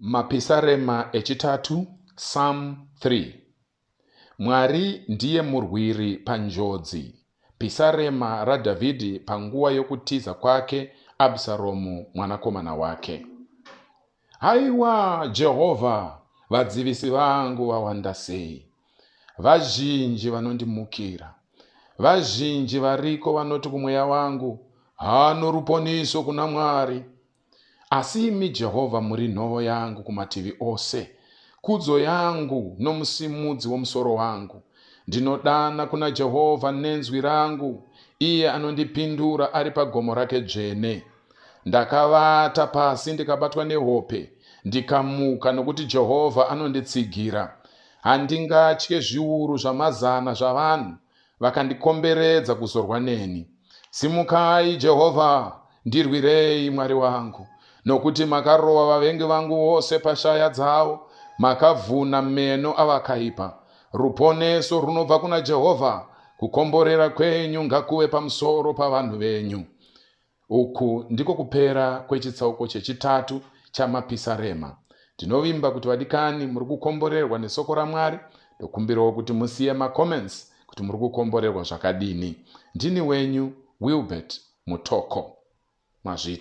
Mapisarema echitatu, Psalm 3. Mwari ndiye murwiri panjodzi. Pisarema raDhavhidhi panguva yokutiza kwake Absaromu mwanakomana wake. Haiwa Jehovha, vadzivisi vangu vawanda sei! Vazhinji vanondimukira. Vazhinji variko vanoti kumweya wangu, Hano ruponiso kuna Mwari. Asi imi Jehovha muri nhovo yangu kumativi ose, kudzo yangu nomusimudzi womusoro wangu. Ndinodana kuna Jehovha nenzwi rangu, iye anondipindura ari pagomo rake dzvene. Ndakavata pasi ndikabatwa nehope, ndikamuka nokuti Jehovha anonditsigira. Handingatye zviuru zvamazana zvavanhu vakandikomberedza kuzorwa neni. Simukai, Jehovha, ndirwirei, Mwari wangu, nokuti makarova vavengi vangu vose pashaya dzavo, makavhuna meno avakaipa. Ruponeso runobva kuna Jehovha, kukomborera kwenyu ngakuve pamusoro pavanhu venyu. Uku ndiko kupera kwechitsauko chechitatu chaMapisarema. Ndinovimba kuti vadikani muri kukomborerwa nesoko raMwari. Ndokumbirawo kuti musiye macomments kuti muri kukomborerwa zvakadini. Ndini wenyu Wilbert Mutoko. Mazvita.